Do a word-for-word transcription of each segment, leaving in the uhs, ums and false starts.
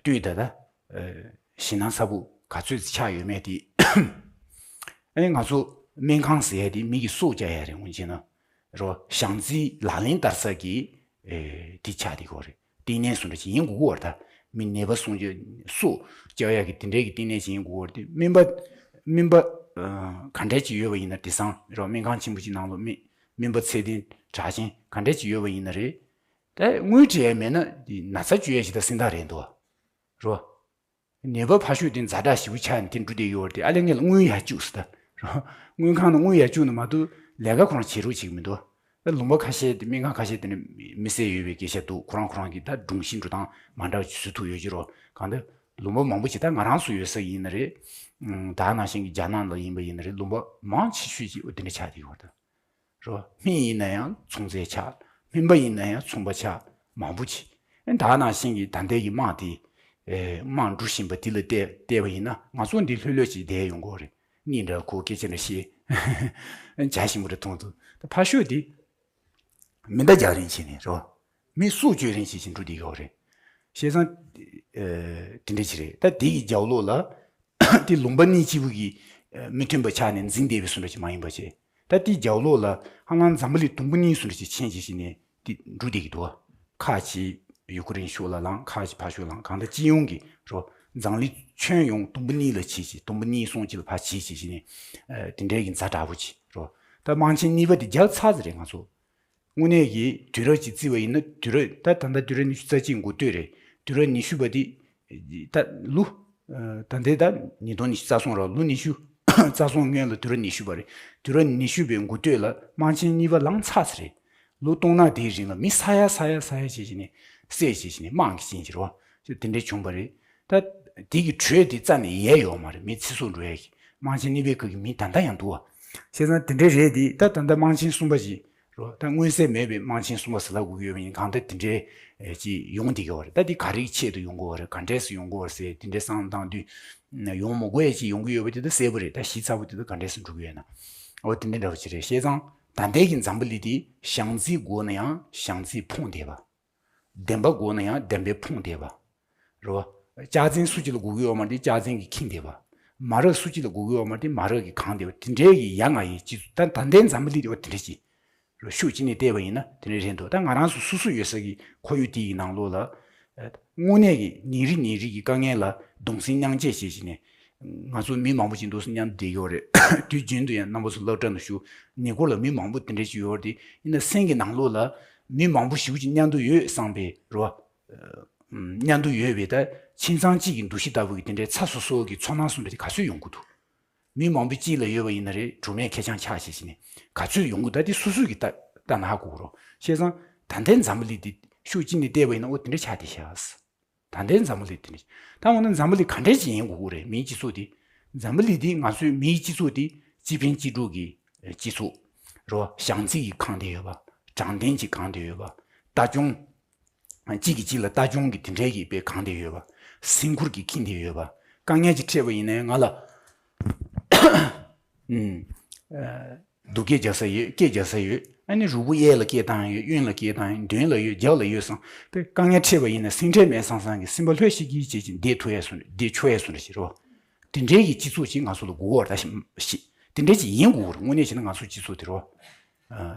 ལྟོས་ད་ད་ཞེད་སྣང་ཚ་པོ་ག་ཚོད་ཆགས་ཡོད་མེད་དེ། ཨ་ནི་ང་ཚོ་སྨན་ཁང་ཟེར་ཡ་དེ་མི་གི་སྲོག་སྐྱོབ་ཡ་རེད། འོན་ཀྱང་ན་རོ་བྱམས་བརྩེའི་ལག་ལེན་བསྟར་ས་གི་དེ་ཆགས་བསྡད་ཀྱི་ཡོད་རེད། བསྟི་གནས་སུ་འདྲ་ཅིག་ཡིན་དགོས་ཀྱི་ཡོད་རེད། ད་མི་ནད་པ་སྲུང་སྐྱོབ་སྲོག་སྐྱོབ་ཡ་གི་དེ་འདྲའི་གི་བསྟི་གནས་ཅིག་ཡིན་དགོས་ཀྱི་ཡོད་རེད། དེ་སྨན་པ་སྨན་པ་ག་འདྲ་ཅིག་ཡོད་པ་ཡིན་ན། དེང་སང་རོ་སྨན་ཁང་ཆེན་པོ་ཅིག་ནང་ལོགས་སྨན་སྨན་པ་ཚད་ལྡན་གྲགས་ཅན་ག་འདྲ་ཅིག་ཡོད་པ་ཡིན་ན་རེད། ད་དངུལ་སྤྲད་ཡ་མེད་ན་དེ་ན་ཚ་བཅོས་ཡ་ཞིག་ད་སེམས་ཐག་རེད་འདུག་རོ། ནད་པ་ཕར་ཞོག་དེ་ཛ་དྲག་ཞེ་པོ་ཆགས་ནས་དེ་འགྲོ་བསྡད་ཡོད་རེད་དེ། ཨ་ལས་ངས་ལ་དངུལ་ཡར་བཅུག་ཟེར་ད། དངུལ་ཁང་ནང་དངུལ་ཡར་བཅུག་ནས་མ་གཏོགས་ལས་ཀ་ཁོ་རང་བྱེད་རོགས་བྱེད་ཀྱི་མི་འདུག་ད་ལུང་པ་ཁ་ཤས་དེ་སྨན་ཁང་ཁ་ཤས་དེ་ནས་མི་བསད་ཡོད་པའི་སྐད་ཆ་འདུག་ཁོ་རང་ཁོ་རང་གི་ད་སྒྲུང་བཞིན་འགྲོ་སྟངས་མ་འདྲ་བ་ཅིག་བཟོ་ཐུབ་ཡོད་ཀྱི་རོ། གང་ལྟར་ལུང་པ་མང་པོ་ཅིག་ད་ང་རང་ཚོ་ཡོད་ས་ཡིན་ན་རེད། ད་ནང་བཞིན་གྱི་རྒྱ་ནག་ལ་ཡིན་པ་ཡིན་ན་རེད། ལུང་པ་མང་ཆེ་ཤོས་ཅིག་འོ་དེ་འདྲ་ཆགས་བསྡད་ཡོད་རེད། རོ། སྨན་ཡིན་ན་ཡང་ཚོང་རྫས་ཆགས། སྨན་པ་ཡིན་ན་ཡང་ཚོང་པ་ཆགས། མང་པོ་ཅིག་ཨེ་ད་ནང་བཞིན་གྱི་ད་ལྟའི་གི་དམག་དེ། ཨེ་དམག་འགྲོ་བཞིན་པ་དེ་ལ་བལྟས་བལྟས་པ་ཡིན་ན་ང་ཚོ་འདི་ལྷོད་ལྷོད་ཅིག་བསྡད་ཡོང་གི་ཡོད་རེད། གཉིད་འདྲ་ཁུག་སྐད་ཆ་འདྲ་བཤད། བྱ་ཞིམ་པོ་འདྲ་མཐོང་འདུག་ད་ཕར་ཞོག་དེ་མེ་མདའ་རྒྱག་རིན་བྱས་ནས་རོ། མི་སྲོག་གཅོད་རིན་བྱས་ཅིག་འགྲོ་བསྡད་ཡོད་རེད། བྱས་ཙང་། ཨེ་དེ་འདྲ་ཅིག་རེད། ད་དེ་གི་རྒྱབ་ལོགས་ལ། དེ་ལུང་པ་གཉིས་གཅིག་པུ་གི་ཨ་མི་མཐུན་པ་ཆགས་ནས་འཛིང་བསྡད་པའི་བཟོ་འདྲ་ཅིག་མ་ཡིན་པ་བྱས། ད་དེའི་རྒྱབ་ལོགས་ལ་ཧ་ལམ་འཛམ་བུ་གླིང་དུམ་བུ་གཉིས་བཟོ་འདྲ་ཅིག་ཕྱིན་བྱས་བྱས་ནས་དེ་འགྲོ་བསྡད་ཀྱི་འདུག་ཁ་ཅིག་ཡུ་ཀེ་རེན་ཕྱོགས་ལ་ལངས། ཁ་ཅིག་ཕར་ཕྱོགས་ལངས། གང་ལྟར་སྤྱི་ཡོངས་ཀྱི་རོ། འཛམ་གླིང་ཁྱོན་ཡོངས་དུམ་བུ་གཉིས་ལ་ཕྱིན་བྱས། དུམ་བུ་གཉིས་གསུམ་ཅིག་ལ་ཕར་ཕྱིན་བྱས་བྱས་ནས་ཨ་དེ་འདྲའི་གི་ཛ་དྲག་པོ་ཅིག་རོ། ད་དམག་ཆེན་གཉིས་པ་དེ་རྒྱག་ཚར་ཟེར་རེད་ང་ཚོ། དངོས་གནས་ཀྱི་དུས་རབས་ཅིག་བརྩིས་པ་ཡིན་ན། དུས་རབས་ད་ད་ལྟ་དུས་རབས་ཉི་ཤུ་རྩ་གཅིག་འགོ་སྟོད་རེད། དུས་རབས་ཉི་ཤུ་པ་འདི་ད་ལོ། ད་ལྟའི་ད་ཉིས་སྟོང་ཉི་ཤུ་རྩ་གསུམ་རེད། ལོ་ཉི་ཤུ་རྩ་གསུམ་སྔོན་ལ་དུས་རབས་ཉི་ཤུ་པ་རེད། དུས་རབས་ཉི་ཤུ་པའི་འགོ་སྟོད་ལ་དམག་ཆེན་གཉིས་པ་ལངས་ཚར་ཚར་རེད། ལོ་སྟོང་ཕྲག་དེའི་རིང་ལ་མི་ས་ཡ་ས་ཡ་ས་ཡ་བྱས་བྱས་ནས་བསད་བྱས་བྱས་ནས་དམག་གི་རྐྱེན་གྱིས་རེད་བ། དེ་འདྲས་བྱུང་བ་རེད། ད་དེ་གི་དྲོད་དེ་རྩ་ནས་ཡལ་ཡོད་མ་རེད། མི་ཚེ་སྲོག་འགྲོ་ཡ་གི་དམག་ཆེན་གཉིས་པའི་སྐབས་ཀྱི་མི་ད་ལྟ་ཡང་འདུག་བ། བྱས་ཙང་དེ་འདྲས་རེད་དེ། ད་ད་ལྟ་དམག་ཆེན་གསུམ་པ་ཞིག་རོ། ད་མངོན་གསལ་མེད་པའི་དམག་ཆེན་གསུམ་པ་ཟེར་ལབ་དགོས་ཀྱི་ཡོད་པ་ཡིན། གང་ལྟར་དེ་འདྲའི་ཅིག་ཡོང་བསྡད་ཀྱི་ཡོད་རེད། ད་དེ་ག་རེའི་ཆེད་དུ་ཡོང་གི་ཡོད་རེད། ག་འདྲས་སུ་ཡོང་གི་ཡོད་རེད་ཟེར་དེ་འདྲའི་བསམ་བློ་བཏང་དུས། ཡོང་མི་དགོས་ཡ་ཅིག་ཡོང་གི་ཡོད་པ་དེ་ད་གསལ་པོ་རེད། ད་གཞི་ཚ་པོ་དེ་ད་ག་འདྲས་སུ་འགྲོ་གི་ཡོད་ན། འོ་དེ་འདྲ་འདྲ་བོ་ཅིག་རེད། བྱས་ཙང་ད་ལྟའི་གི་འཛམ་བུ་གླིང་དེ་བྱམས་བརྩེ་དགོས་ན་ཡང་བྱམས་བརྩེས་ཕོངས་བསྡད་པ། བདེན་པ་དགོས་ན་ཡང་བདེན་པས་ཕོངས་བསྡད་པ། རེད་བ། ལྕགས་ཚན་སུ་གཅིག་ལ་དགོས་ཀྱི་ཡོད་མ་རེད། ལྕགས་ཚན་གྱིས་ཁེངས་བསྡད་པ། མ་རག་སུ་གཅིག་ལ་དགོས་ཀྱི་ཡོད་མ་རེད། མ་རག་གིས་གང་བསྡད་པ། དེ་འདྲའི་གི་ཡ་ང་ཡི་སྤྱི་ཚོགས་ད་ད་ལྟའི་འཛམ་བུ་གླིང་དེ་བ་དེ་འདྲ་ཅིག་རེད། ཤུགས་གཅིག་ནས་བལྟས་པ་ཡིན་ན་དེ་འདྲ་རེད་འདུག་ད་ང་རང་ཚོ་སོ་སོ་ཡོད་ས་གི་ཁོར་ཡུག་དེ་ཡི་ནང་ལོགས་ལ། ཨ་དངོས་གནས་ཀྱི་ཉིན་རེ་ཉིན་རེ་གི་དཀའ་ངལ་ལ་གདུང་སེམས་མཉམ་སྐྱེད་བྱེད་བཞིན་ནས། ང་ཚོ་མི་མང་པོ་ཅིག་འདུག་སེ་མཉམ་དུ་བསྡད་ཡོད་རེད། དུས་རྒྱུན་དུ་ཡང་རྣམ་པ་ཚོ་སློབ་གྲྭ་ནང་བཞུགས། ཉེ་འཁོར་ལ་མི་མང་པོ་དེ་འདྲ་ཅིག་ཡོད་རེད་དེ། ཡིན་ན་སེམས་ཀྱི་ནང་ལོགས་ལ་མི་མང་པོ་ཞེ་པོ་ཅིག་མཉམ་དུ་ཡོད་བསམ་པའི་རེད་བ། མཉམ་དུ་ཡོད་པའི་ད་ཁྱིམ་ཚང་གཅིག་གི་འདུ་ཤེས་ལྟ་བུ་གི་དེ་འདྲའི་ཚ་སོ་སོ་གི་ཚོར་སྣང་བཟོ་འདྲ་དེ་ག་ཚོད་ཡོང་གི་འདུག་མི་མང་པོ་གཅིག་ལ་ཡོད་པ་ཡིན་ན་རེད། གྲོགས་མེད་ཁེར་རྐྱང་ཆགས་བྱས་བྱས་ནས་ག་ཚོད་ཡོང་གི་འདུག་ད་དེ་སོ་སོ་གི་ལྟ་ལྟ་ན་ཧ་གོ་གི་རེད། བྱས་ཙང་ད་ལྟའི་འཛམ་བུ་གླིང་འདི་ཤུགས་གཅིག་ནས་བལྟས་པ་ཡིན་ན་འོ་དེ་འདྲ་ཆགས་བསྡད་ཤག་ད་ལྟའི་འཛམ་བུ་གླིང་དེ་འདྲ། ད་འོ་ན་འཛམ་བུ་གླིང་ག་འདྲས་ཅིག་ཡིན་དགོས་ཀྱི་རེད། མིའི་སྤྱི་ཚོགས་འདི། འཛམ་བུ་གླིང་འདི་ང་ཚོའི་མིའི་སྤྱི་ཚོགས་འདི་སྤྱི་ཕན་སྤྱི་སྒྲུབ་ཀྱི་སྤྱི་ཚོགས་རེད་བ། བྱམས་བརྩེ་གིས་གང་བསྡད་ཡོད་པ། དྲང་བདེན་གྱིས་གང་བསྡད་ཡོད་པ། ལྟ་སྐྱོང་། གཅིག་གིས་གཅིག་ལ་ལྟ་སྐྱོང་གི་དེ་འདྲའི་གི་དཔེ་གང་བསྡད་ཡོད་པ། སེམས་ཁུར་གྱིས་ཁེངས་བསྡད་ཡོད་པ། དཀའ་ངལ་ཅིག་འཕྲད་པ་ཡིན་ན་ང་ལ། ཨུམ། ཨ། སྡུག་སྐད་རྒྱག་ས་ཡོད། སྐད་རྒྱག་ས་ཡོད། ཨ་ནི་རུས་པོ་གཡས་ལ་སྐད་བཏང་ཡོད། གཡོན་ལ་སྐད་བཏང་ཡོད། མདུན་ལ་ཡོད། རྒྱབ་ལ་ཡོད་བསམ་པའི་དཀའ་ངལ་འཕྲད་པ་ཡིན་ན་སེམས་ཁྲལ་མེད་བསམ་བསམ་གྱི་སེམས་པ་ལྷོད་ཤིག་གིས་བྱེད་ཅིང་བསྡད་ཐུབ་ཡས་སུ་བསྡད་ཆོག་ཡས་སུ་འདྲ་ཞིག་རོ། དེ་འདྲའི་གི་སྤྱི་ཚོགས་ཅིག་ང་ཚོ་ལ་དགོས་པ་རེད་ཤི། དེ་འདྲའི་ཅིག་ཡིན་དགོས་རེད། དངོས་གནས་བྱས་ན་ང་ཚོ་སྤྱི་ཚོགས་དེ་རོ།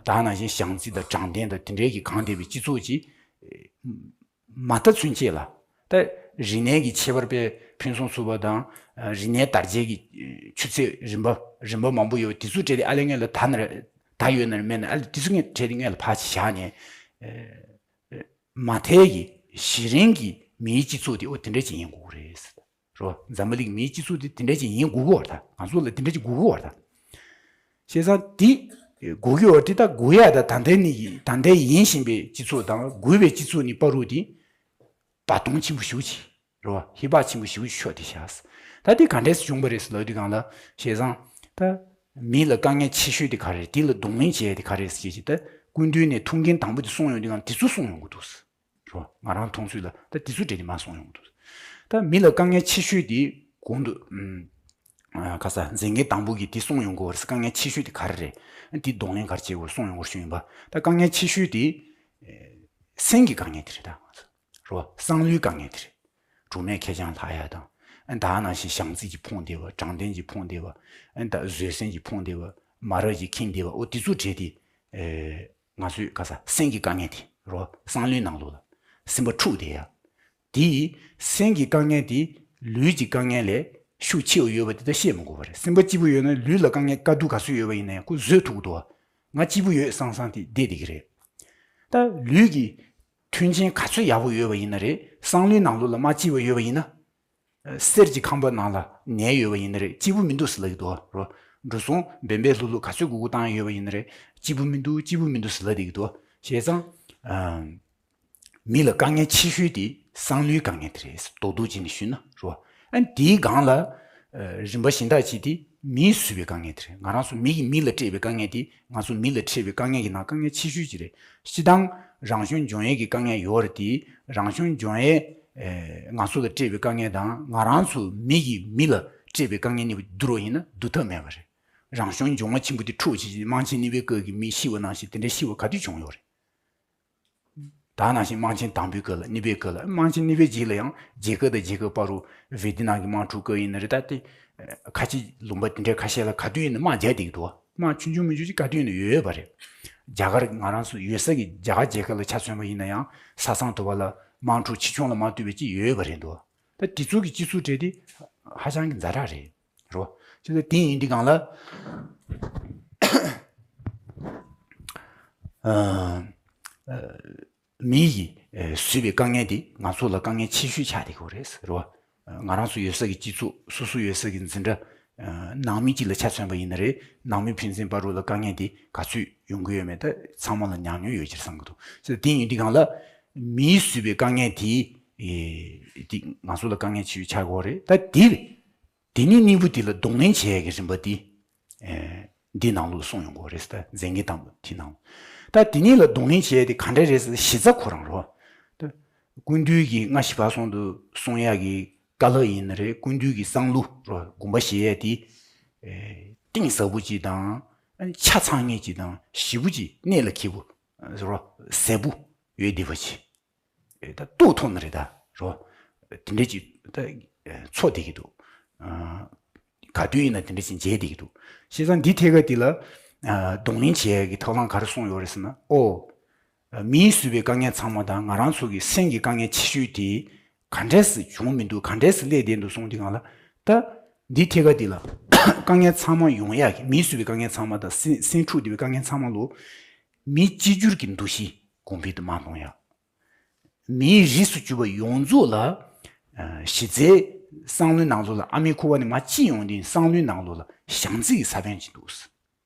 ད་ནང་བཞིན་བྱམས་བརྩེ་དང་དྲང་བདེན་དང་དེ་འདྲའི་གི་གང་བསྡད་པའི་སྤྱི་ཚོགས་ཅིག་མ་མཐའ་ཚུན་ཆད་ལ། ད་རིག་གནས་ཀྱི་ཁྱད་པར་དཔེ་ཕུན་སུམ་ཚོགས་པ་དང་། རིག་གནས་དར་རྒྱས་ཀྱི་ཆུ་ཚད་རིམ་པ་རིམ་པ་མང་པོ་ཡོད། དེ་ཚོ་གྲས་དེ་ཨ་ལས་སྔོན་ལ་ད་ན་རེ་ད་ཡོད་ན་རེ་མེད་ན་ཨ་ལས་དེ་ཚོ་ངས་གྲས་དེ་སྔོན་ལ་ཕར་ཅིག་བཞག་ནས། མ་མཐའི་གི་གཞི་རིམ་གྱི་མིའི་སྤྱི་ཚོགས་དེ་འོ་དེ་འདྲ་ཅིག་ཡིན་དགོས་རེད། རོ། འཛམ་བུ་གླིང་མིའི་སྤྱི་ཚོགས་དེ་དེ་འདྲ་ཅིག་ཡིན་དགོས་ཀྱི་ཡོད་རེད་ད། ང་ཚོ་ལ་དེ་འདྲ་ཅིག་དགོས་ཀྱི་ཡོད་རེད་ད། བྱས་ཙང་དེ་དགོས་ཀྱི་ཡོད་རེད་དེ། ད་དགོས་ཡ་ད་ད་ལྟའི་ནི་ད་ལྟའི་ཡིན་བཞིན་པའི་སྤྱི་ཚོགས་དང་དགོས་པའི་སྤྱི་ཚོགས་གཉིས་བར་དུ་དེ་བར་སྟོང་ཆེན་པོ་ཞེ་པོ་ཅིག་རེད་བ། ཧེ་བག་ཆེན་པོ་ཞེ་པོ་ཅིག་ཤོར་བསྡད་ཤག་ད་དེ་ག་འདྲས་སེ་བྱུང་བ་རེད་ཟེར་ལབ་དུས་སྒང་ལ། བྱས་ཙང་ད་མི་ལ་དཀའ་ངལ་ཆེ་ཤོས་དེ་ག་རེ་རེད། དེ་ལ་གདོང་ལེན་བྱེད་ཡ་དེ་ག་རེ་རེད་ཟེར་བྱས་ཅིག་ད་སྐུ་མདུན་ནས་ཐུགས་འགན་དང་པོ་དེ་གསུངས་ཡོང་དུས་སྒང་དེ་ཚོ་གསུངས་ཡོང་གི་འདུག་ཟེར། རོ། ང་རང་མཐོང་ཚུལ་ལ་ད་དེ་ཚོ་འདྲ་དེ་མ་གསུངས་ཡོང་གི་འདུག་ད་མི་ལ་དཀའ་ངལ་ཆེ་ཤོས་དེ་གོང་དུ་ཨུམ། ཨ། ཁ་ས་མཛད་འགན་དང་པོ་གི་དེ་གསུངས་ཡོང་གི་ཡོད་རེད། དཀའ་ངལ་ཆེ་ཤོས་དེ་ག་རེ་རེད། དེ་གདོང་ལེན་ག་རེ་བྱེད་དགོས་གསུངས་ཡོང་གི་ཡོད་རེད་ཞུས་ཡིན་པ། ད་དཀའ་ངལ་ཆེ་ཤོས་དེ་ཨེ་སེམས་ཀྱི་དཀའ་ངལ་དེ་རེད་ད། རོ། བསམ་བློའི་དཀའ་ངལ་དེ་རེད། གྲོགས་མེད་ཁེར་རྐྱང་ལྷག་ཡ་དང་། ཨ་ད་ནང་བཞིན་བྱམས་བརྩེ་གྱིས་ཕོངས་བསྡད་པ། དྲང་བདེན་གྱིས་ཕོངས་བསྡད་པ། ཨ་ད་བཟོད་བསྲན་གྱིས་ཕོངས་བསྡད་པ། མ་རབས་ཀྱིས་ཁེངས་བསྡད་པ། འོ་དེ་ཚོ་བྲལ་ཏེ། ཨེ་ང་ཚོའི་ག་ས་སེམས་ཀྱི་དཀའ་ངལ་དེ་རོ། སང་ལུའི་ནང་ལོགས་ལ་སེམས་པ་འཁྲུགས་བསྡད་ཡ། དེ་སེམས་ཀྱི་དཀའ་ངལ་དེ་ལུས་ཀྱི་དཀའ་ངལ་ལས་ཤུགས་ཆེ་བ་ཡོད་པ་དེ་ད་བཤད་མི་དགོས་པ་རེད། སེམས་པ་སྐྱིད་པོ་ཡོད་ན་ལུས་ལ་དཀའ་ངལ་དཀའ་སྡུག་ག་ཚོད་ཡོད་པ་ཡིན་ན་ཡང་ཁོ་བཟོད་ཐུབ་ཀྱི་འདུག་ང་སྐྱིད་པོ་ཡོད་བསམ་བསམ་དེ་བསྡད་བསྡད་ཀྱི་རེད། ད་ལུས་ཀྱི་མཐུན་རྐྱེན་ག་ཚོད་ཡག་པོ་ཡོད་པ་ཡིན་ན་རེད། སང་ལུའི་ནང་ལོགས་ལ་མ་སྐྱིད་པ་ཡོད་པ་ཡིན་ན། གསེར་གྱི་ཁང་པ་ནང་ལ་ཉལ་ཡོད་པ་ཡིན་ན་རེད། སྐྱིད་པོ་མི་འདུག་ཟེར་ལབ་ཀྱི་འདུག་རོ། འགྲོ་སོང་འབེན་པས་ལྷུག་ལྷུག་ག་ཚོད་དགོས་དགོས་བཏང་ཡོད་པ་ཡིན་ན་རེད། སྐྱིད་པོ་མི་འདུག་སྐྱིད་པོ་མི་འདུག་ཟེར་ལབ་བསྡད་ཀྱི་འདུག་བྱས་ཙང་། ཨ། མི་ལ་དཀའ་ངལ་ཆེ་ཤོས་དེ་སང་ལུའི་དཀའ་ངལ་དེ་རེད། རྡོག་རྡོག་བྱས་ནས་ཞུས་ན་རོ། ཨ་དེའི་སྒང་ལ། ཨ་རིམ་པ་གཞན་དག་ཅིག་དེ་མིས་བཟོས་པའི་དཀའ་ངལ་དེ་རེད། ང་རང་ཚོ་མི་གིས་མི་ལ་སྤྲད་པའི་དཀའ་ངལ་དེ་ང་ཚོ་མི་ལ་འཕྲད་པའི་དཀའ་ངལ་གྱི་ནང་དཀའ་ངལ་ཆེ་ཤོས་ཅིག་རེད། སྤྱིར་བཏང་རང་བྱུང་འབྱུང་ཡས་ཀྱི་དཀའ་ངལ་ཡོད་རེད་དེ། རང་བྱུང་འབྱུང་ཡས་ཨེ་ང་ཚོ་ལ་སྤྲད་པའི་དཀའ་ངལ་དང་ང་རང་ཚོ་མི་གིས་མི་ལ་སྤྲད་པའི་དཀའ་ངལ་གཉིས་པོ་བསྡུར་བ་ཡིན་ན་བསྡུར་ཐབས་མེད་པ་རེད། རང་བྱུང་འབྱུང་བ་ཆེན་པོ་དེ་འཁྲུགས་བྱས་རྗེས་དམག་ཆེན་གཉིས་པའི་སྐབས་ཀྱི་མི་ཤི་བ་ནང་བཞིན་དེ་འདྲའི་ཤི་བ་ག་དུས་བྱུང་ཡོད་རེད། ད་ནང་བཞིན་དམག་ཆེན་དང་པོའི་སྐབས་ལ་གཉིས་པའི་སྐབས་ལ། དམག་ཆེན་གཉིས་པའི་རྗེས་ལ་ཡང་རྒྱལ་ཁབ་དང་རྒྱལ་ཁབ་བར་དུ་ཝེ་ཏི་ནམ་གྱི་དམག་འཁྲུག་སྐབས་ཡིན་ན་རེད། ད་དེ་ཁ་ཆེ་ལུང་པ་དེ་འདྲའི་ཁ་ཤས་ལ་ག་དུས་ཡིན་ན་དམག་རྒྱག་བསྡད་ཀྱི་འདུག་དམག་ཆུང་ཆུང་མི་ཆུང་ཅིག་ག་དུས་ཡིན་ན་ཡོད་ཡོད་པ་རེད། རྒྱ་གར་ང་རང་ཚོ་ཡོད་ས་གི་རྒྱ་གར་རྒྱལ་ཁབ་ལ་ཆ་མཚོན་པ་ཡིན་ན་ཡང་ས་མཚམས་དུ་བ་ལ་དམག་འཁྲུག་ཆེ་ཆུང་ལ་མ་ལྟོས་པའི་ཅིག་ཡོད་ཡོད་པ་རེད་འདུག་ད་དེ་ཚོ་གི་སྤྱི་ཚོགས་གྲས་དེ་ཧ་ཅང་གི་ཛ་དྲག་རེད། རོ། ཅི་ལ་དེ་ཡིན་དུས་སྒང་ལ། ཨ། ཨ། མི་ཡིས་ཨ་བཟོས་པའི་དཀའ་ངལ་དེ་ང་ཚོ་ལ་དཀའ་ངལ་ཆེ་ཤོས་ཆགས་བསྡད་ཀྱི་ཡོད་རེད་ཟེར་བ། ང་རང་ཚོ་ཡོད་ས་ཀྱི་སྤྱི་ཚོགས་སོ་སོ་ཡོད་ས་ཀྱི་འཛིན་གྲྭ། ཨ། ནང་མི་གཅིག་ལ་ཆ་མཚོན་པ་ཡིན་ན་རེད། ནང་མི་ཕན་ཚུན་བར་དུ་ལ་དཀའ་ངལ་དེ་ག་ཚོད་ཡོང་གི་ཡོད་མེད་ད་ཚང་མ་ལ་ཉམས་མྱོང་ཡོད་ཅེས་བསམ་གྱི་འདུག་ཅི་ལ་དེ་ཡིན་དུས་སྒང་ལ་མིས་བཟོས་པའི་དཀའ་ངལ་དེ་ཨེ་དེ་ང་ཚོ་ལ་དཀའ་ངལ་ཆེ་ཤོས་ཆགས་ཀྱི་ཡོད་རེད། ད་དེ། དེ་ནས་གཉིས་པོ་དེ་ལ་གདོང་ལེན་བྱེད་ཡས་ཀྱི་རིམ་པ་དེ། ཨེ། འདི་ནང་ལོགས་ལ་གསུངས་ཡོང་གི་ཡོད་རེད་ཟེར། ད་མཛད་འགན་དང་པོ་དེ་ནང་ལ། ད་དེ་ནས་ལ་གདོང་ལེན་བྱེད་ཡས་དེ་ག་འདྲ་རེད་ཟེར། གཞི་རྩ་ཁོ་རང་རོ། ད་སྐུ་མདུན་གྱིས་སྔ་ཕྱི་བར་གསུམ་དུ་གསུང་ཡག་གི་བཀའ་སློབ་ཡིན་ན་རེད། སྐུ་མདུན་གྱི་བསམ་བློ་རོ། དགོངས་པ་བཞེས་ཡས་དེ། ཨེ། གཏིང་ཟབ་པོ་ཅིག་དང་། ཆ་ཚང་ངེས་ཅིག་དང་། ཞིབ་པོ་ཅིག་གནད་ལ་འཁེལ་པོ་རོ། གསལ་པོ་ཡོད་བསྡད་པ་ཅིག་ད་རྟོགས་ཐུབ་ནི་རེད་ད་རོ། དེ་འདྲ་ཅིག་ད་ཚོར་བསྡད་ཀྱི་འདུག་ཨ། ག་དུས་ཡིན་ན་དེ་འདྲ་ཅིག་མཇལ་བསྡད་ཀྱི་འདུག་བྱས་ཙང་འདི་ཐད་ཀ་འདི་ལ། ཨ། གདོང་ལེན་བྱེད་ཡག་གི་ཐབས་ལམ་ག་རེ་གསུངས་ཡོད་རེད་ཟེར་ན། ཨོ། མིས་བཟོས་པའི་དཀའ་ངལ་ཚང་མ་དང་ང་རང་ཚོ་གི་སེམས་ཀྱི་དཀའ་ངལ་ཆེ་ཤོས་དེ་ག་འདྲས་སེ་བྱུང་མི་འདུག་ག་འདྲས་སེ་སླེབས་བསྡད་འདུག་གསུངས་དུས་སྒང་ལ། ད་འདི་ཐད་ཀ་འདི་ལ་དཀའ་ངལ་ཚང་མ་ཡོང་ཡག་གི། མིས་བཟོས་པའི་དཀའ་ངལ་ཚང་མ་དང་སེམས་སེམས་འཁྲུག་བསྡད་པའི་དཀའ་ངལ་ཚང་མ་ལོ། མི་གཅིག་གྱུར་གྱི་འདུ་ཤེས་གོང་འཕེལ་དུ་མ་གཏོང་ཡ། མིའི་རིགས་སུ་གྱུར་པ་ཡོངས་རྫོགས་ལ། ཨ། གཞི་རྩའི་བསམ་བློའི་ནང་ལོགས་ལ་ཨ་མའི་ཁུ་བ་ནས་མར་སྐྱེས་ཡོང་དུས་བསམ་བློའི་ནང་ལོགས་ལ་བྱམས་བརྩེ་གི་ས་བོན་ཅིག་འདུག་ཟེར།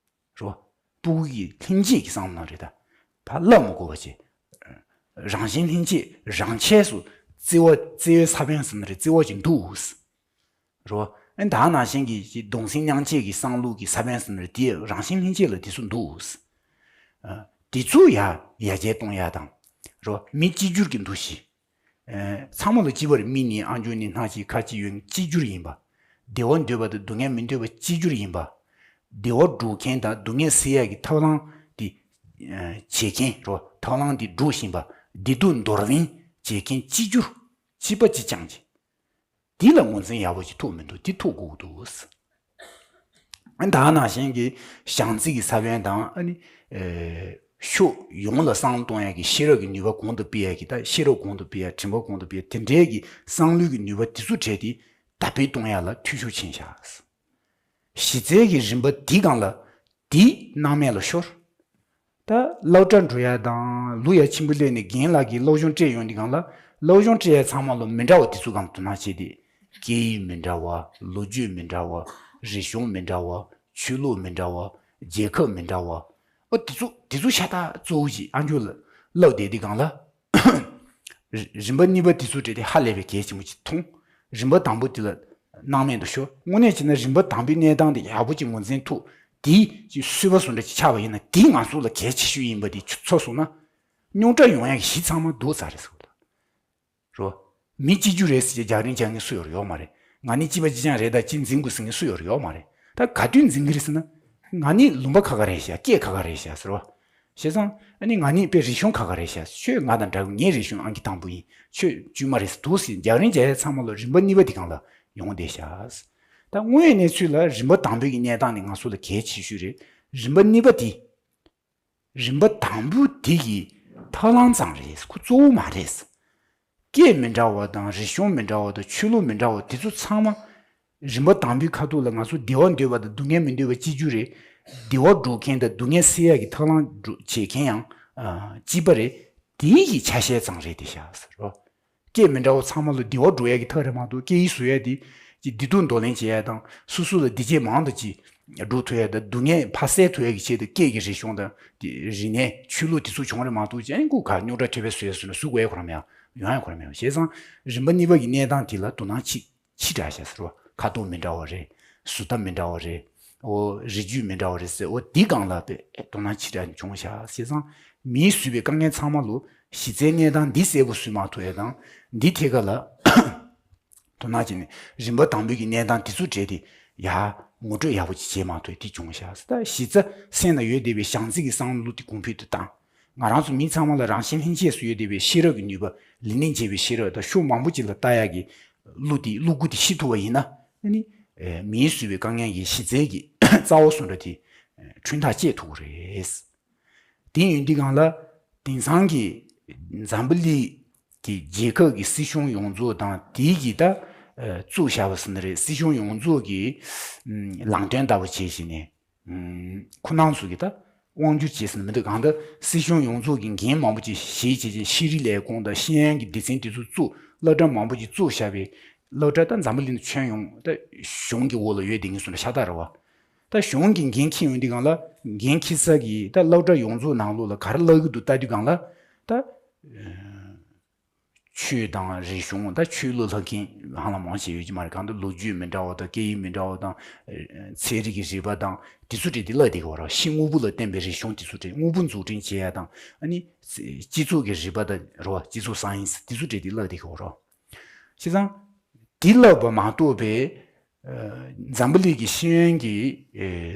རོ། སྤུ་གུ་གི་ལྷན་སྐྱེས་ཀྱི་བསམ་བློ་རེད་ད། ཕར་བསླབ་མི་དགོས་པ་བྱས། རང་བཞིན་ལྷན་སྐྱེས་རང་ཆས་སུ་བརྩེ་བ་བརྩེ་བའི་ས་བོན་ཟེར་ན་རེད། བརྩེ་བ་ཅིག་འདུག་ཟེར། རོ། ཨ་ནི་ད་ནང་བཞིན་གྱི་གདུང་སེམས་མཉམ་སྐྱེད་ཀྱི་བསམ་བློ་གི་ས་བོན་ཟེར་ན་རེད། དེ་རང་བཞིན་ལྷན་སྐྱེས་ལ་དེ་ཚོ་འདུག་ཟེར། ཨ། དེ་ཚོ་ཡར་ཡར་རྒྱས་གཏོང་ཡ་དང་། རོ། མི་གཅིག་གྱུར་གྱི་འདུ་ཤེས། ཨ། ཚང་མ་ལ་གཅིག་པ་རེད། མི་ནི་ཨང་ཅུང་ནི་སྣ་གཅིག་ཁ་གཅིག་ཡོད། གཅིག་གྱུར་ཡིན་པ། བདེ་བ་འདོད་པ་དང་སྡུག་བསྔལ་མི་འདོད་པ་གཅིག་གྱུར་ཡིན་པ། བདེ་བ་སྒྲུབ་མཁན་དང་སྡུག་བསྔལ་སེལ་ཡ་གི་ཐབས་ལམ་དེ། ཨ། བྱེད་མཁན་རོ། ཐབས་ལམ་དེ་སྒྲུབ་བཞིན་པ། བདེ་སྡུག་འདོར་ལེན་བྱེད་མཁན་གཅིག་གྱུར། གཅིག་པ་གཅིག་རྐྱང་གཅིག་འདི་ལ་ངོས་འཛིན་ཡག་པོ་ཅིག་ཐུབ་མི་འདུག་འདི་ཐུབ་དགོས་འདུག་ཨ། ད་ནང་བཞིན་གྱི་བྱམས་བརྩེ་གི་ས་བོན་དང་། ཨ་ནི། ཨེ། ཕྱོགས་ཡོངས་ལ་བསམ་བློ་གཏོང་ཡག་གི་ཤེས་རབ་ཀྱི་ནུས་པ་གོང་དུ་སྤེལ་ཡག་གི། ད་ཤེས་རབ་གོང་དུ་སྤེལ་ཡག་དྲན་པ་གོང་དུ་སྤེལ་ཡག་དེ་འདྲའི་གི་བསམ་བློའི་གི་ནུས་པ་དེ་ཚོ་བྲལ་ཏེ་དར་སྤེལ་གཏོང་ཡག་ལ་འཐུས་ཤོར་ཕྱིན་ཤག་གཞི་རྩའི་གི་རིམ་པ་འདི་སྒང་ལ་འདི་སྣང་མེད་ལ་ཤོར། ད་སློབ་གྲྭ་འགྲོ་ཡ་དང་ལོ་ཡ་ཆེན་པོ་སླེབས་ནས་རྒན་ལགས་ཀྱིས་སློབ་སྦྱོང་སྤྲད་ཡོང་དུས་སྒང་ལ། སློབ་སྦྱོང་སྤྲད་ཡ་ཚང་མ་ལོ་མི་འདྲ་བ་དེ་ཚོ་སྒང་དུ་སྣང་བྱས་ཏེ། སྐད་ཡིག་མི་འདྲ་བ། ལོ་རྒྱུས་མི་འདྲ་བ། རིག་གཞུང་མི་འདྲ་བ། ཆོས་ལུགས་མི་འདྲ་བ། རྒྱལ་ཁབ་མི་འདྲ་བ། ཨོ་དེ་ཚོ་དེ་ཚོ་ཤ་སྟག་གཙོ་བོ་ཞིག་ཨ་མཆོག་ལ་བསླབ་བསྡད་དུས་སྒང་ལ། རི་རིམ་པ་གཉིས་པ་དེ་ཚོ་སྤྲད་དེ་ཧ་ལས་པའི་གལ་ཆེན་པོ་ཅིག་མཐོང་། རིམ་པ་དང་པོ་དེ་ལ་སྣང་མེད་དུ་ཤོར། དངོས་གནས་བྱས་ན་རིམ་པ་དང་པོའི་གནས་སྟངས་དེ་ཡག་པོ་ཅིག་ངོས་འཛིན་ཐུབ། དེ་ཅིག་གསོལ་བ་བཟོ་འདྲ་ཅིག་ཆགས་པ་ཡིན་ན། དེ་ང་ཚོ་ལ་གལ་ཆེ་ཤོས་ཡིན་པ་དེ་ཚོར་སོང་ན། རྙོག་དྲ་ཡོང་ཡག་གི་གཞི་ཚང་མ་རྡོག་རྩ་རེད་ཟེར་བ་དང་། རོ། མི་གཅིག་གྱུར་རེད་ཟེར་གྱི་རྒྱང་རིང་རྒྱག་མཁན་སུ་ཡོད་རེད། ཡོད་མ་རེད། ང་ནི་གཅིག་པ་གཅིག་རྐྱང་རེད། ད་གཅིག་འཛིན་དགོས་ཟེར་མཁན་སུ་ཡོད་རེད། ཡོད་མ་རེད། ད་ག་དུས་འཛིན་གྱི་རེད་ཟེར་ན། ང་ནི་ལུང་པ་ཁ་ཁ་རེད་ཤག་སྐད་ཁ་ཁ་རེད་ཤག་ཟེར་བ། བྱས་ཙང་ཨ་ནི་ང་གཉིས་དཔེ་རིག་གཞུང་ཁ་ཁ་རེད་ཤག་ཁྱོད་ང་དང་འདྲ་གི། ངའི་རིག་གཞུང་ཨང་ཀི་དང་པོ་ཡིན། ཁྱོད་དཀྱུས་མ་རེད་ཟེར་འདུག་ཟེར། རྒྱག་རིང་རྒྱག་ཡ་ཚང་མ་ལོ་རིམ་པ་གཉིས་པ་དེ་སྒང་ལ་ཡོང་བསྡད་ཤག་ད་དངོས་གནས་ཚུལ་ལ་རིམ་པ་དང་པོའི་གི་གནས་སྟངས་ནི་ང་ཚོ་ལ་གལ་ཆེ་ཤོས་རེད། རིམ་པ་གཉིས་པ་དེ། རིམ་པ་དང་པོ་དེ་གི་ཐབས་ལམ་ཙམ་རེད། ཁོ་གཙོ་བོ་མ་རེད། སྐད་མི་འདྲ་བ་དང་རིག་གཞུང་མི་འདྲ་བ་དང་ཆོས་ལུགས་མི་འདྲ་བ་དེ་ཚོ་ཚང་མ་རིམ་པ་དང་པོའི་ཁ་ཐུག་ལ་ང་ཚོ་བདེ་བ་འདོད་པ་དང་སྡུག་བསྔལ་མི་འདོད་པ་གཅིག་གྱུར་རེད། བདེ་བ་སྒྲུབ་མཁན་དང་སྡུག་བསྔལ་སེལ་ཡག་གི་ཐབས་ལམ་སྒྲུབ་བྱེད་མཁན་ཡང་ཨ་གཅིག་པ་རེད། དེའི་གི་ཆ་ཤས་ཙམ་རེད་དེ་ཤག་ཟེར་རོ། སྐད་མི་འདྲ་བ་ཚང་མ་ལ་བདེ་བ་སྒྲུབ་ཡག་གི་ཐབས་རེད་མ་གཏོགས། སྐད་ཡིག་བཟོ་ཡག་དེ་ཀྱི་བདེ་སྡུག་འདོར་ལེན་བྱེད་ཡག་དང་སོ་སོ་ལ་བདེ་སྐྱིད་མང་དུ་ཅིག་སྒྲུབ་ཐུབ་ཡག་དང་སྡུག་བསྔལ་ཕར་སེལ་ཐུབ་ཡག་གི་ཆེད་དུ་སྐད་ཀྱི་རིག་གཞུང་དང་དེ་རིག་གནས་ཆོས་ལུགས་དེ་ཚོ་བྱུང་རེད་མ་གཏོགས། ཅན་ཀུ་ག་རྙོག་དྲ་ཐེབས་པའི་བཟོས་སོང་ན་བཟོ་དགོས་ཡག་ཁོ་རང་མེད། ཡོང་ཡག་ཁོ་རང་མེད། བྱས་ཙང་རིམ་པ་གཉིས་པ་གི་གནས་སྟངས་དེ་ལ་དོ་སྣང་ཆེ་ཆེ་དྲགས་ཤག་ཟེར་བ། ཁ་དོག་མི་འདྲ་བ་རེད། བཟོ་ལྟ་མི་འདྲ་བ་རེད། འོ་རིགས་རྒྱུད་མི་འདྲ་བ་རེད་ཟེར། འོ་འདི་སྒང་ལ་དཔེ་དོ་སྣང་ཆེ་དྲགས་བྱུང་ཤག་བྱས་ཙང་མིས་བཟོས་པའི་དཀའ་ངལ་ཚང་མ་ལོ་གཞི་རྩའི་གནས་སྟངས་འདི་གསལ་པོ་བཟོས་མ་ཐུབ་ཡག་དང་། འདི་ཐད་ཀ་ལ་དོ་སྣང་བྱས་ནས་རིམ་པ་དང་པོའི་གི་གནས་སྟངས་དེ་ཚོ་བྲལ་ཏེ་ཡ་ངོ་སྤྲོད་ཡག་པོ་ཅིག་བྱེད་མ་ཐུབ་ཡག་དེ་བྱུང་ཤག་ད་གཞི་རྩ་སེམས་ལ་ཡོད་བསྡད་པའི་བྱང་རྩེ་གི་བསམ་བློ་དེ་གོང་འཕེལ་དུ་བཏང་། ང་རང་ཚོ་མི་ཚང་མ་ལ་རང་བཞིན་ལྷན་སྐྱེས་སུ་ཡོད་བསྡད་པའི་ཤེས་རབ་ཀྱི་ནུས་པ། ལས་ནི་འབྱེད་པའི་ཤེས་རབ་དང་ཕྱོགས་མང་པོ་ཅིག་ལ་ལྟ་ཡག་གི་བློ་དེ་བློ་སྒོ་དེ་ཕྱེ་ཐུབ་པ་ཡིན་ན། ཨ་ནི་ཨེ་མིས་བཟོས་པའི་དཀའ་ངལ་གྱི་གཞི་རྩའི་གི་རྩ་བ་སུ་འདྲ་དེ་ཨེ་ཁྲུན་ཐག་བཅད་ཐུབ་ཀྱི་རེད། དེ་ཡིན་དུས་སྒང་ལ་དེང་སང་གི་འཛམ་བུ་གླིང་གི་རྒྱལ་ཁབ་ཀྱི་སྲིད་གཞུང་ཡོངས་རྫོགས་དང་དེའི་གི་ད་ཨེ་བཙུགས་བཞག་པ་ཟེར་ན་རེད། སྲིད་གཞུང་ཡོངས་རྫོགས་ཀྱི་ཨམ་ལམ་སྟོན་ལྟ་བུ་བྱས་བྱས་ནས། ཁོ་རང་ཚོ་གི་ད་དབང་སྒྱུར་བྱས་ཟིན་མི་འདུག་གང་ལྟར་སྲིད་གཞུང་ཡོངས་རྫོགས་ཀྱི་འགན་མང་པོ་ཅིག་བཞེས་བྱས་རྗེས་ཤེས་རིག་ལས་ཁུངས་དང་ཤེས་ཡོན་གྱི་སྡེ་ཚན་དེ་ཚོ་བཙུགས། སློབ་གྲྭ་མང་པོ་ཅིག་བཙུགས་བཞག་པའི་སློབ་གྲྭ་ད་འཛམ་བུ་གླིང་ཁྱོན་ཡོངས་ད་གཞུང་གི་འོག་ལ་ཡོད་བསྡད་མཁན་སོང་ན་ཤ་སྟག་རེད་བ། ད་གཞུང་གི་འགན་འཁྱེར་ཡོང་དུས་སྒང་ལ་འགན་འཁྱེར་ས་གི་ད་སློབ་གྲྭ་ཡོངས་རྫོགས་ནང་ལོགས་ལ་ག་རེ་བསླབ་ཀྱི་འདུག་ལྟ་དུས་སྒང་ལ་ད། ཆོས་དང་རིག་གཞུང་ད་ཆོས་ལུགས་ལྷག་མཁན་ཧ་ལམ་མང་ཆེ་ཡོད་ཀྱི་མ་རེད། གང་ལྟར་ལོ་རྒྱུས་མི་འདྲ་བ་དང་སྐད་ཡིག་མི་འདྲ་བ་དང་། ཚན་རིག་གི་རིག་པ་དང་དེ་ཚོ་བྲིས་ཏེ་བསླབ་བསྡད་ཀྱི་ཡོད་རེད། ཕྱི་དངོས་པོ་ལ་བརྟེན་པའི་རིག་གཞུང་དེ་ཚོ་བྲིས། དངོས་པོ་འཛུགས་སྐྲུན་བྱེད་ཡ་དང་། ཨ་ནི་སྤྱི་ཚོགས་ཀྱི་རིག་པ་དང་རེད་བ། སྤྱི་ཚོགས་སའེན་སི་དེ་ཚོ་བྲིས་ཏེ་བསླབ་བསྡད་ཀྱི་ཡོད་རེད། བྱས་ཙང་དེ་བསླབ་པ་མ་གཏོགས་པའི། འཛམ་བུ་གླིང་གི་ཤེས་ཡོན་གྱི་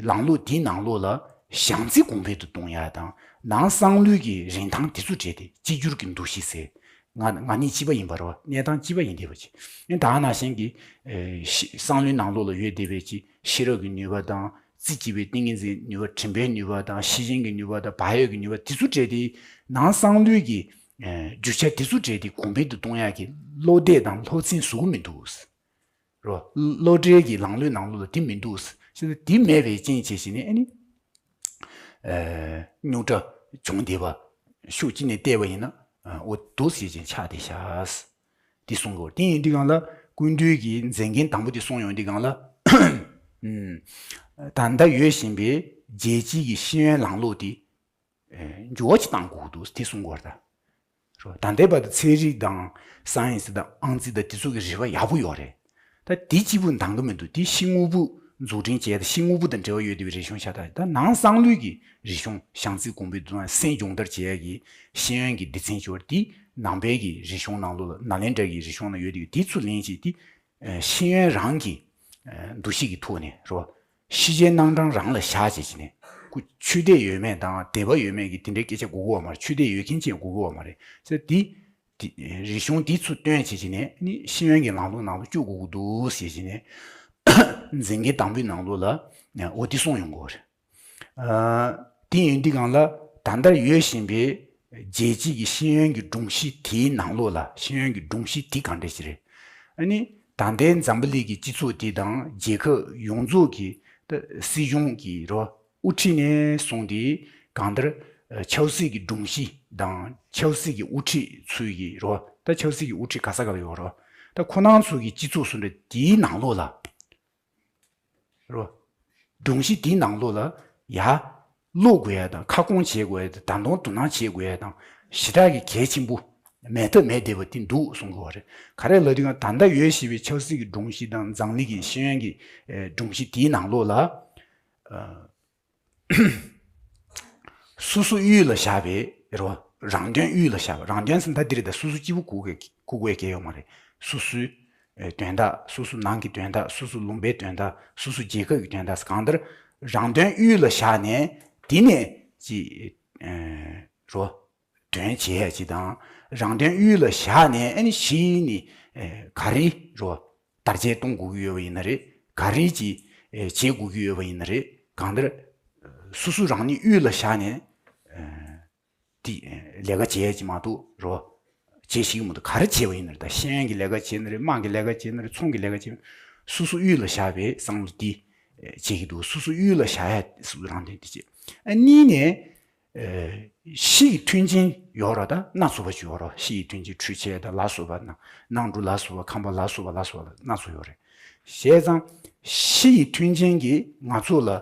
ལམ་ལུགས་དེའི་ནང་ལོགས་ལ་བྱང་རྩེ་གོང་འཕེལ་དུ་གཏོང་ཡ་དང་ནང་གསང་ལུགས་ཀྱི་རིན་ཐང་དེ་ཚོ་བྲལ་ཏེ་གཅིག་གྱུར་གྱི་འདུ་ཤེས་ཟེར། ང་ང་གཉིས་གཅིག་པ་ཡིན་པ་རེད་བ། གནས་སྟངས་གཅིག་པ་ཡིན་བསྡད་པ་ཅིག་ཨེ་ད་ནང་བཞིན་གྱི་ཨེ་ཤི་གསང་ལུགས་ནང་ལོགས་ལ་ཡོད་བསྡད་པའི་ཅིག་ཤེས་རབ་ཀྱི་ནུས་པ་དང་རྩིས་བགྱིས་པའི་ཏིང་ངེ་འཛིན་ནུས་པ། དྲན་པའི་ནུས་པ་དང་ཤེས་བཞིན་གྱི་ནུས་པ་དང་བག་ཡོད་ཀྱི་ནུས་པ་དེ་ཚོ་བྲལ་ཏེ་ནང་གསང་ལུགས་ཀྱི་ཨེ་རྒྱུ་ཆ་དེ་ཚོ་བྲལ་ཏེ་གོང་འཕེལ་དུ་གཏོང་ཡག་གི་བློ་གཏད་དང་སློབ་ཚན་བཟོ་གི་མི་འདུག་རོ། སློབ་གྲྭའི་གི་ལམ་ལུགས་ནང་ལོགས་ལ་དེ་མི་འདུག་ཟེར་ན། དེ་མེད་པའི་རྐྱེན་བྱས་བྱས་ནས་ཨ་ནི། ཨེ་རྙོག་དྲ་བྱུང་བསྡད་པ་ཕྱོགས་གཅིག་ནས་བལྟས་པ་ཡིན་ན་ཨ་འོ་འདུག་ཟེར་བྱས་ཆགས་བསྡད་ཤག་དེ་གསུང་གི་ཡོད། དེ་ཡིན་དུས་སྒང་ལ་སྐུ་མདུན་གྱི་མཛད་འགན་དང་པོ་དེ་གསུངས་ཡོང་དུས་སྒང་ལ། ཨུམ། ད་ལྟ་ཡོད་བཞིན་པའི་རྒྱལ་སྤྱིའི་གི་ཤེས་ཡོན་ལམ་ལུགས་དེ། ཨེ་འགྱུར་བ་ཅིག་གཏང་དགོས་ཀྱི་འདུག་དེ་གསུང་གི་ཡོད་རེད་ད། རོ། ད་ལྟའི་བར་དུ་ཚན་རིག་དང་སའེན་སི་དང་ཨང་རྩིས་དང་དེ་ཚོ་གི་རིག་པ་ཡག་པོ་ཡོད་རེད། ད་དེ་གཅིག་པུ་འདང་གི་མི་འདུག་དེ་ཕྱི་དངོས་པོ་འཛུགས་སྐྲུན་བྱས་ཏེ་ཕྱི་དངོས་པོ་དང་འབྲེལ་བ་ཡོད་བསྡད་པའི་རིག་གཞུང་ཤ་སྟག་ད་ནང་གསང་ལུགས་ཀྱི་རིག་གཞུང་བྱང་རྩེ་གོང་འཕེལ་དུ་གཏོང་ཡ་སེམས་སྦྱོང་བརྡར་བྱེད་ཡ་གི་ཤེས་ཡོན་གྱི་སྡེ་ཚན་ཅིག་ཡོད་རེད། དེ་ནང་པའི་གི་རིག་གཞུང་ནང་ལོགས་ལ་ནཱ་ལེནྡྲ་གི་རིག་གཞུང་ནང་ཡོད་བསྡད་ཡོད། དེ་ཚུར་ལེན་བྱས་ཏེ། ཨ་ཤེས་ཡོན་རང་གི་ཨ་འདུ་ཤེས་ཀྱི་ཐོག་ནས་རོ། ཤེས་བྱའི་སྣང་གྲངས་རང་ལ་བཞག་བྱས་བྱས་ནས་ཁོ་ཆོས་དད་ཡོད་མེད་དང་དད་པ་ཡོད་མེད་ཀྱི་དེ་འདྲའི་སྐད་ཆ་གོ་གི་ཡོད་མ་རེད། ཆོས་དད་ཡོད་མཁན་ཅིག་ཡང་གོ་གི་ཡོད་མ་རེད་ཟེར། དེ་དེ་རིག་གཞུང་དེ་ཚུར་བཏོན་བྱས་བྱས་ནས་ནི་ཤེས་ཡོན་གྱི་ལམ་ལུགས་ནང་ལ་བཅུག་དགོས་ཀྱི་འདུག་ཟེར་བྱས་ནས་མཛད་འགན་དང་པོའི་ནང་ལོགས་ལ་འོ་དེ་གསུངས་ཡོང་གི་ཡོད་རེད། ཨ་དེ་ཡིན་དུས་སྒང་ལ་ད་ལྟ་ཡོད་བཞིན་པའི་རྒྱལ་སྤྱི་གི་ཤེས་ཡོན་གྱི་སྒྲོམ་གཞི་དེའི་ནང་ལོགས་ལ་ཤེས་ཡོན་གྱི་སྒྲོམ་གཞི་དེ་གང་འདྲ་ཞིག་རེད། ཨ་ནི་ད་ལྟའི་འཛམ་བུ་གླིང་གི་སྤྱི་ཚོགས་དེ་དང་རྒྱལ་ཁབ་ཡོངས་རྫོགས་ཀྱི་ད་སྲིད་གཞུང་གི་རོ་དབུ་ཁྲིད་ནས་བཟུང་སྟེ་གང་ལྟར་ཆབ་སྲིད་ཀྱི་སྒྲོམ་གཞི་དང་ཆབ་སྲིད་ཀྱི་དབུ་ཁྲིད་ཚུལ་གྱི་རོ། ད་ཆབ་སྲིད་ཀྱི་དབུ་ཁྲིད་ག་ས་ག་ལ་ཡོད་རོ། ད་ཁོ་རང་ཚོ་གི་སྤྱི་ཚོགས་སུ་འདྲ་དེའི་ནང་ལོགས་ལ། རོ། སྒྲོམ་གཞི་དེའི་ནང་ལོགས་ལ་ཡ། ཀློག་དགོས་ཡ་དང་ཁ་སྐོང་བྱེད་དགོས་ཡ་དང་ད་དུང་དོ་སྣང་བྱེད་དགོས་ཡ་དང་ཞེ་དྲག་གི་གལ་ཆེན་པོ་མེད་ཐབས་མེད་བསྡད་པ་དེ་འདུག་གསུང་གི་ཡོད་རེད། ག་རེ་ལབ་དུས་ད་ལྟ་ཡོད་བཞིན་པའི་ཆབ་སྲིད་ཀྱི་སྒྲོམ་གཞི་དང་འཛམ་གླིང་གི་ཤེས་ཡོན་གྱི་སྒྲོམ་གཞི་དེའི་ནང་ལོགས་ལ། སོ་སོ་དབུས་ལ་བཞག་པའི་རེད་བ། རང་དོན་དབུས་ལ་བཞག་པ། རང་དོན་ཟེར་ན་ད་འདི་རེད། ད་སོ་སོ་སྐྱིད་པོ་གོ་གི་གོ་དགོས་ཀྱི་ཡོད་མ་རེད། སོ་སོའི་དོན་དག་སོ་སོ་ནང་གི་དོན་དག་སོ་སོ་ལུང་པའི་དོན་དག་སོ་སོ་རྒྱལ་ཁབ་ཀྱི་དོན་དག་གང་ལྟར་རང་དོན་དབུས་ལ་བཞག་ནས་དེ་ནས་ཅི་ རོ། དོན་བྱེད་ཡ་ཅིག་དང་། རང་དོན་དབུས་ལ་བཞག་ནས་ཨ་ནི་གཞི་ནི་ཨེ་ག་རེ་རོ། དར་རྒྱས་གཏོང་དགོས་ཀྱི་ཡོད་པ་ཡིན་ན་རེད། ག་རེ་ཅིག་ཨེ་བྱེད་དགོས་ཀྱི་ཡོད་པ་ཡིན་ན་རེད། གང་ལྟར་སོ་སོ་རང་ཉིད་དབུས་ལ་བཞག་ནས་ཨེ་དེ་ལས་ཀ་བྱེད་ཡ་ཅིག་མ་གཏོགས་རོ། བྱེད་ཤེས་ཀྱི་མི་འདུག་ག་རེ་བྱེད་པ་ཡིན་ན་རེད། ད་ཤེས་ཡོན་གྱི་ལས་ཀ་བྱེད་ན་རེད། དམངས་ཀྱི་ལས་ཀ་བྱེད་ན་རེད། ཚོང་གི་ལས་ཀ་བྱེད་ན་རེད། སོ་སོ་དབུས་ལ་བཞག་པའི་བསམ་བློ་འདི་ཨེ་བྱེད་ཀྱི་འདུག་སོ་སོ་དབུས་ལ་བཞག་ཡ་སོ་སོ་རང་དོན་འདི་བྱེད། ཨ་གཉིས་ནས། ཨེ་ཕྱི་ཡི་མཐུན་རྐྱེན་ཡོད་རེད། ད་སྣ་ཚོགས་པ་ཅིག་ཡོད་རེད། ཕྱི་ཡི་མཐུན་རྐྱེན་འཕྲུལ་ཆས་དང་ལ་སོགས་པ་ན་ནང་འགྲོ་ལ་སོགས་པ་ཁང་པ་ལ་སོགས་པ་ལ་སོགས་པ་སྣ་ཚོགས་ཡོད་རེད། བྱས་ཙང་ཕྱི་ཡི་མཐུན་རྐྱེན་གྱིས་ང་ཚོ་ལ་ཨ་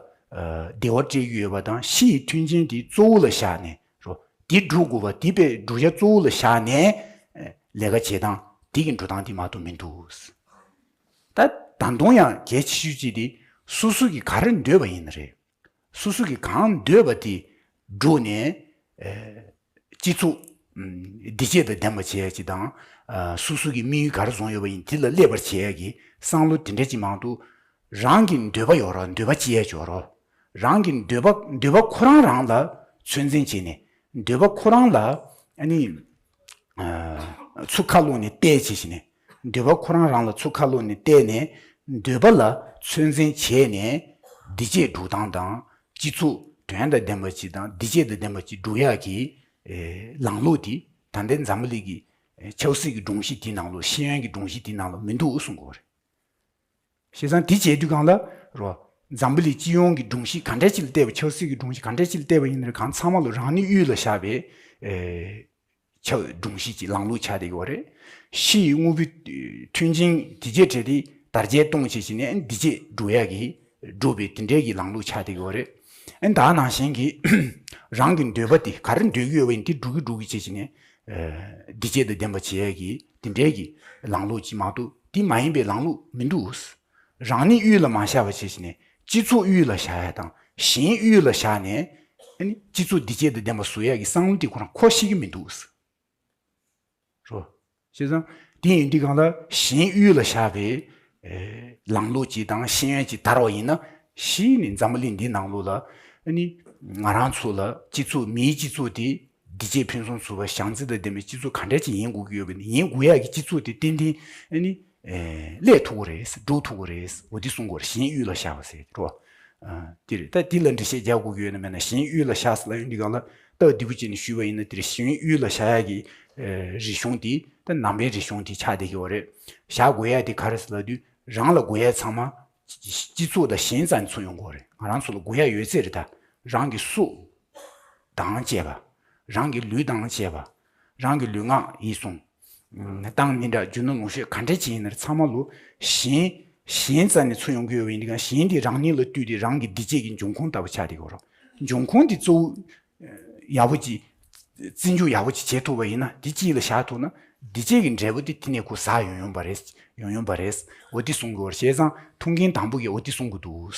བདེ་བ་སྤྲད་ཀྱི་ཡོད་པ་དང་། ཕྱི་ཡི་མཐུན་རྐྱེན་དེ་གཙོ་བོ་ལ་བཞག་ནས་རོ། དེ་སྒྲུབ་དགོས་པ་དེ་དཔེ་སྒྲུབ་ཡ་གཙོ་བོ་ལ་བཞག་ནས་ཨ་ལས་ཀ་བྱེད་སྟངས་དེ་གི་འགྲོ་སྟངས་དེ་མ་གཏོགས་མི་འདུག་ད་ད་དུང་ཡང་གལ་ཆེ་ཤོས་གཅིག་དེ་སོ་སོ་གིས་ག་རེ་འདོད་པ་ཡིན་ན་རེད། སོ་སོ་གིས་གང་འདོད་པ་དེ་བསྒྲུབས་ནས་ཨེ་སྤྱི་ཚོགས་ཨམ་བདེ་སྐྱིད་དང་ལྡན་པ་བྱེད་ཡ་ཅིག་དང་། ཨ་སོ་སོ་གི་དམིགས་ཡུལ་ག་རེ་བཟུང་ཡོད་པ་ཡིན་དེ་ལ་སླེབས་པར་བྱེད་ཡ་གི་བསམ་བློ་དེ་འདྲ་ཅིག་མ་གཏོགས། རང་གི་འདོད་པ་ཡོད་རེད། འདོད་པ་སྐྱེ་ཡ་ཅིག་ཡོད་རེད། རང་གི་འདོད་པ་འདོད་པ་ཁོ་རང་རང་ལ་ཚོད་འཛིན་བྱས་ནས། འདོད་པ་ཁོ་རང་ལ་ཨ་ནི་ཨ་ཚུར་ཁ་ལོག་ནས་བལྟས་བྱས་བྱས་ནས། འདོད་པ་ཁོ་རང་རང་ལ་ཚུར་ཁ་ལོག་ནས་བལྟས་ནས། འདོད་པ་ལ་ཚོད་འཛིན་བྱས་ནས་བདེ་སྐྱིད་སྒྲུབ་སྟངས་དང་། སྤྱི་ཚོགས་དོན་དང་ལྡན་པ་ཅིག་དང་བདེ་སྐྱིད་དང་ལྡན་པ་ཅིག་སྒྲུབ་ཡག་གི་ཨེ་ལམ་ལུགས་དེ་ད་ལྟའི་འཛམ་བུ་གླིང་གི་ཨེ་ཆབ་སྲིད་ཀྱི་སྒྲོམ་གཞི་དེའི་ནང་ལོགས། ཤེས་ཡོན་གྱི་སྒྲོམ་གཞི་དེའི་ནང་ལོགས་མི་འདུག་གསུང་དགོས་པ་རེད། བྱས་ཙང་དེ་བྱེད་དུས་སྒང་ལ་རོ། འཛམ་བུ་གླིང་སྤྱི་ཡོངས་ཀྱི་སྒྲོམ་གཞི་ག་འདྲ་ཅིག་ལ་བལྟས་པ། ཆབ་སྲིད་ཀྱི་སྒྲོམ་གཞི་ག་འདྲ་ཅིག་ལ་བལྟས་པ་ཡིན་ན་རེད། གང་ཚང་མ་ལོ་རང་ཉིད་དབུས་ལ་བཞག་པའི་ཨེ་ཆབ་སྒྲོམ་གཞི་ཅིག་ལམ་ལུགས་ཆགས་བསྡད་ཀྱི་ཡོད་རེད། ཕྱི་ཡི་དངོས་པོའི་མཐུན་རྐྱེན་དེ་བྱས་བྲལ་ཏེ་དར་རྒྱས་གཏོང་བྱེད་ཀྱི་ནས་བདེ་སྐྱིད་སྒྲུབ་ཡག་གི་སྒྲུབ་པའི་དེ་འདྲའི་གི་ལམ་ལུགས་ཆགས་བསྡད་ཀྱི་ཡོད་རེད། ཨེ་ད་ནང་བཞིན་གྱི་རང་གི་འདོད་པ་དེ་ག་རེ་འདོད་ཀྱི་ཡོད་པ་ཡིན་དེ་སྒྲུབ་ཀྱི་སྒྲུབ་ཀྱི་བྱེད་ཀྱི་ནས་བདེ་སྐྱིད་དང་ལྡན་པ་བྱེད་ཡག་གི་དེ་འདྲའི་གི་ལམ་ལུགས་ཅིག་མ་གཏོགས་དེ་མ་ཡིན་པའི་ལམ་ལུགས་མི་འདུག་རང་ཉིད་དབུས་ལ་མ་བཞག་པ་བྱས་བྱས་ནས་སྤྱི་ཚོགས་དབུས་ལ་བཞག་ཡ་དང་གཞན་དབུས་ལ་བཞག་ནས་ཨ་ནི་སྤྱི་ཚོགས་བདེ་སྐྱིད་དང་ལྡན་པ་བཟོ་ཡ་གི་བསམ་བློ་དེ་ཁོ་རང་འཁོར་ཤེས་ཀྱི་མི་འདུག་རོ། བྱས་ཙང་དེ་ཡིན་དུས་སྒང་ལ་གཞན་དབུས་ལ་བཞག་པའི་ཨེ་ལམ་ལུགས་ཅིག་དང་ཤེས་ཡོན་ཅིག་དར་བ་ཡིན་ན། གཞི་ནས་འཛམ་བུ་གླིང་འདིའི་ནང་ལོགས་ལ་ཨ་ནི་ང་རང་ཚོ་ལ་སྤྱི་ཚོགས་མིའི་སྤྱི་ཚོགས་དེ་བདེ་སྐྱིད་ཕུན་སུམ་ཚོགས་པ་བྱམས་བརྩེ་དང་ལྡན་པའི་སྤྱི་ཚོགས་ག་འདྲ་ཅིག་ཡིན་དགོས་ཀྱི་ཡོད་པ་ཡིན་ན། ཡིན་དགོས་ཡ་གི་སྤྱི་ཚོགས་དེ་ཏན་ཏན་ཨ་ནི་ཨེ་སླེབས་ཐུབ་ཀྱི་རེད། འགྲོ་ཐུབ་ཀྱི་རེད། འོ་དེ་གསུང་དགོས་རེད། གཞན་དབུས་ལ་བཞག་པ་ཟེར་རོ། ཨ་དེ་རེད། ད་དེ་ལ་འགྲེལ་བཤད་རྒྱག་དགོས་ཀྱི་ཡོད་ན་མེད་ན། གཞན་དབུས་ལ་བཞག་ཟེར་ལབ་ཡོང་དུས་སྒང་ལ་སྟབས་བདེ་པོ་བྱས་ནས་ཞུས་པ་ཡིན་ན། དེ་རེད། གཞན་དབུས་ལ་བཞག་ཡ་གི་ཨེ་རིག་གཞུང་དེ་ད་ནང་པའི་རིག་གཞུང་དེ་ཆགས་བསྡད་ཀྱི་ཡོད་རེད། བཞག་དགོས་ཡ་དེ་ག་རེ་ཟེར་ལབ་དུས། རང་ལ་དགོས་ཡ་ཚང་མ་སྤྱི་ཚོགས་དང་གཞན་རྩ་ནས་ཚུར་ཡོང་དགོས་རེད། ང་རང་ཚོ་ལ་དགོས་ཡ་ཡོད་ཚད་རེད། ད་རང་གི་སྲོག་དང་བཅས་པ། རང་གི་ལུས་དང་བཅས་པ། རང་གི་ལུས་ངག་ཡིད་གསུམ། ཨ་གཏམ་སྙན་གྲགས་རྒྱུ་ནོར་ལོངས་སྤྱོད་ག་འདྲ་ཅིག་ཡིན་ན་རེད། ཚང་མ་ལོ་གཞན་གཞན་རྩ་ནས་ཚུར་ཡོང་གི་ཡོད་པ་ཡིན་དུས་སྒང་། གཞན་དེ་རང་ཉིད་ལ་ལྟོས་ཏེ་རང་གི་བདེ་སྐྱིད་ཀྱི་འབྱུང་ཁུངས་ལྟ་བུ་ཆགས་བསྡད་ཀྱི་ཡོད་རེད། འབྱུང་ཁུངས་དེ་གཙོ་བོ་ཡག་པོ་ཅིག་བརྩི་འཇོག་ཡག་པོ་ཅིག་བྱེད་ཐུབ་པ་ཡིན་ན། དེ་དཀྱིལ་ལ་བཞག་ཐུབ་ན། བདེ་སྐྱིད་ཀྱི་འབྲས་བུ་དེ་དེ་ནས་ཁོ་ཟག་ཡོང་ཡོང་པ་རེད། ཡོང་ཡོང་པ་རེད། འོ་དེ་གསུང་དགོས་པ་རེད། བྱས་ཙང་ཐུགས་འགན་དང་པོ་གིས་འོ་དེ་གསུང་དགོས་འདུག